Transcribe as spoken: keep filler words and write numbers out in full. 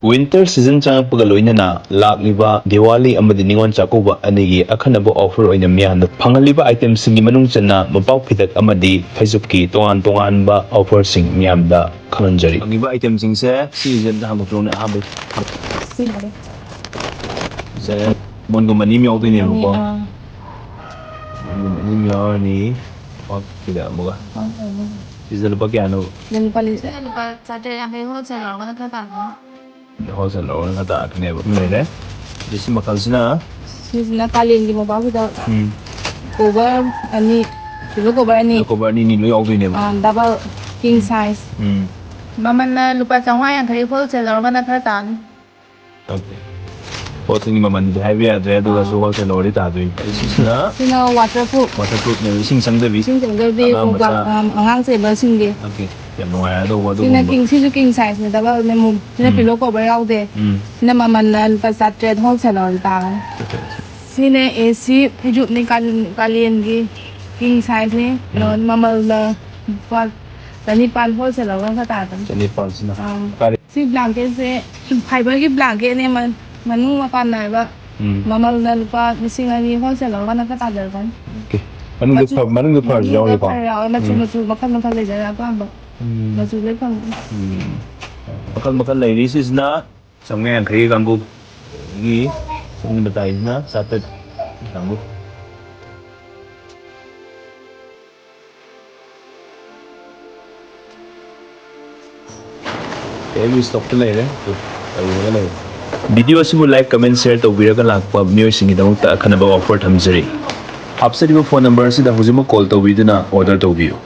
Winter season ꯆꯪꯉꯛꯄꯒ ꯂꯣꯏꯅꯅ ꯂꯥꯛꯂꯤꯕ ꯗꯤꯋꯥꯂꯤ ꯑꯃꯗꯤ ꯅꯤꯉꯣꯜ ꯆꯥꯛꯀꯧꯕ ꯑꯅꯤꯒꯤ ꯑꯈꯟꯅꯕ offer ꯑꯣꯏꯅ ꯃꯤꯌꯥꯝꯗ ꯐꯪꯍꯜꯂꯤꯕ itemꯁꯤꯡꯒꯤ ꯃꯅꯨꯡ ꯆꯟꯅ ꯃꯣꯝꯄꯥꯛ ꯐꯤꯗꯛ ꯑꯃꯗꯤ ꯐꯩꯖꯨꯞꯀꯤ ꯇꯣꯉꯥꯟ ꯇꯣꯉꯥꯟꯕ offerꯁꯤꯡ ꯃꯤꯌꯥꯝꯗ ꯈꯪꯍꯟꯖꯔꯤ꯫ ꯐꯪꯉꯤꯕ itemꯁꯤꯡꯁꯦ ꯁꯤꯁꯦ ꯑꯝꯇ ꯍꯥꯡꯗꯣꯛꯄꯤꯔꯣꯅꯦ, ꯑꯍꯥꯟꯕ꯫ ꯁꯤꯁꯦ ꯃꯣꯟꯒꯨꯝ ꯑꯅꯤ ꯑꯃ ꯌꯥꯎꯗꯣꯏꯅꯦꯕꯀꯣ꯫ ꯑꯥ꯫ ꯃꯣꯟꯒꯨꯝ ꯑꯅꯤ ꯑꯃ ꯌꯥꯎꯔꯅꯤ꯫ ꯃꯣꯝꯄꯥꯛ ꯐꯤꯗꯛ ꯑꯃꯒ꯫ ꯁꯤꯁꯦ ꯂꯨꯄꯥ ꯀꯌꯥꯅꯣ? ꯂꯨꯄꯥ ꯂꯤꯁꯤꯡ ꯂꯨꯄꯥ ꯆꯥꯇ꯭ꯔꯦꯠ ꯌꯥꯡꯈꯩ wholesale ꯂꯧꯔꯒꯅ ꯈꯔ ꯇꯥꯕꯤꯌꯣ꯫ Wholesale ꯂꯧꯔꯒ ꯇꯥꯔꯛꯀꯅꯦꯕ꯫ ꯂꯩꯔꯦ꯫ ꯑꯗꯩ ꯁꯤ ꯃꯈꯜꯁꯤꯅ? ꯁꯤꯁꯤꯅ ꯀꯥꯂꯦꯟꯒꯤ ꯃꯣꯝꯄꯥꯛ ꯐꯤꯗꯛ꯫ ꯎꯝ꯫ Cover ꯑꯅꯤ, pillow cover ꯑꯅꯤ꯫ Pillow cover ꯑꯅꯤ ꯑꯅꯤ ꯂꯣꯏ ꯌꯥꯎꯗꯣꯏꯅꯦꯕ꯫ ꯑꯥ, double king size꯫ ꯎꯝ꯫ ꯃꯃꯜꯅ ꯂꯨꯄꯥ ꯆꯥꯝꯃꯉꯥ ꯌꯥꯡꯈꯩ, wholesale ꯂꯧꯔꯒꯅ ꯈꯔ ꯇꯥꯅꯤ꯫ Okay꯫ ꯄꯣꯠꯁꯤꯡꯒꯤ ꯃꯃꯜꯗꯤ ꯍꯥꯏꯕ ꯌꯥꯗ꯭ꯔꯦ, ꯑꯗꯨꯒꯁꯨ ꯑꯥ꯫ Wholesale ꯂꯧꯔꯗꯤ ꯇꯥꯗꯣꯏꯅꯤ꯫ ꯁꯤꯁꯤꯅ? ꯁꯤꯅ waterproof꯫ Waterproofꯅꯦꯕ, ꯏꯁꯤꯡ ꯆꯪꯗꯕꯤ꯫ ꯏꯁꯤꯡ ꯆꯪꯗꯕꯤ, ꯑꯉꯥꯡ ꯃꯆꯥ꯫ ꯑꯉꯥꯡ ꯆꯦꯟꯕꯁꯤꯡꯒꯤ꯫ Okay꯫ ꯌꯥꯝ ꯅꯨꯡꯉꯥꯏꯔꯗꯧꯕ ꯁꯤꯅ ꯑꯗꯨꯒꯨꯝꯕ꯫ King, ꯁꯤꯁꯨ king sizeꯅꯦ, doubleꯅꯦ, ꯃꯨ-, ꯁꯤꯅ ꯎꯝ꯫ Pillow cover ꯌꯥꯎꯗꯦ꯫ ꯎꯝ꯫ ꯁꯤꯅ ꯃꯃꯜꯅ ꯂꯨꯄꯥ ꯆꯥꯇ꯭ꯔꯦꯠ, wholesale ꯂꯧꯔꯗꯤ ꯇꯥꯒꯅꯤ꯫ ꯁꯤꯅ AC ꯐꯩꯖꯨꯞꯅꯤ, ꯀꯥꯂꯦꯟ-, ꯀꯥꯂꯦꯟꯒꯤ king sizeꯅꯤ꯫ ꯎꯝ꯫ ꯃꯃꯜꯅ ꯂꯨꯄꯥ ꯆꯅꯤꯄꯥꯟ, wholesale ꯂꯧꯔꯒ ꯇꯥꯔꯛꯀꯅꯤ꯫ ꯆꯅꯤꯄꯥꯟꯁꯤꯅ꯫ ꯑꯥ꯫ ꯀꯥꯂꯦꯟ ꯁꯤ blanketꯁꯦ fiberꯒꯤ blanketꯅꯦ, ꯃ-, ꯃꯅꯨꯡ ꯃꯄꯥꯟ ꯅꯥꯏꯕ꯫ ꯎꯝ꯫ ꯃꯃꯜꯅ ꯂꯨꯄꯥ ꯂꯤꯁꯤꯡ ꯑꯅꯤ, wholesale ꯂꯧꯔꯒꯅ ꯈꯔ ꯇꯥꯖꯔꯛꯀꯅꯤ꯫ Okay꯫ ꯃꯅꯨꯡꯗ ꯃꯆꯨ-, ꯐ-, ꯃꯅꯨꯡꯗ ꯐꯔꯁꯨ ꯃꯅꯨꯡꯗ ꯌꯥꯎꯔꯤꯀꯣ? ꯐꯔ ꯌꯥꯎꯋꯦ, ꯃꯆꯨ ꯎꯝ꯫ ꯃꯆꯨ ꯃꯈꯜ ꯃꯈꯜ ꯂꯩꯖꯔꯦ ꯑꯄꯥꯝꯕ꯫ ꯎꯝ꯫ ꯃꯆꯨ ꯂꯣꯏ ꯐꯪꯒꯅꯤ꯫ ꯎꯝ꯫ ꯃꯈꯜ ꯃꯈꯜ ꯂꯩꯔꯤ꯫ ꯁꯤꯁꯤꯅ ꯆꯥꯝꯃꯉꯥ ꯌꯥꯡꯈꯩꯒꯤ ꯀꯥꯡꯕꯨ꯫ ꯑꯗꯒꯤ ꯁꯣꯝꯒꯤ ꯃꯇꯥꯏꯁꯤꯅ ꯆꯥꯇ꯭ꯔꯦꯠ ꯀꯥꯡꯕꯨ꯫ ꯑꯦ, ꯑꯦꯝ ꯌꯨ stockꯇ ꯂꯩꯔꯦ꯫ ꯇꯧꯔꯒ ꯂꯩꯔꯦ꯫ Video ꯑꯁꯤꯕꯨ like, comment, share ꯇꯧꯕꯤꯔꯒ ꯂꯥꯛꯄ ꯃꯤꯑꯣꯏꯁꯤꯡꯒꯤꯗꯃꯛꯇ ꯑꯈꯟꯅꯕ offer ꯊꯝꯖꯔꯤ꯫ ꯍꯥꯞꯆꯔꯤꯕ phone number ꯑꯁꯤꯗ ꯍꯧꯖꯤꯛꯃꯛ call ꯇꯧꯕꯤꯗꯨꯅ order ꯇꯧꯕꯤꯌꯨ꯫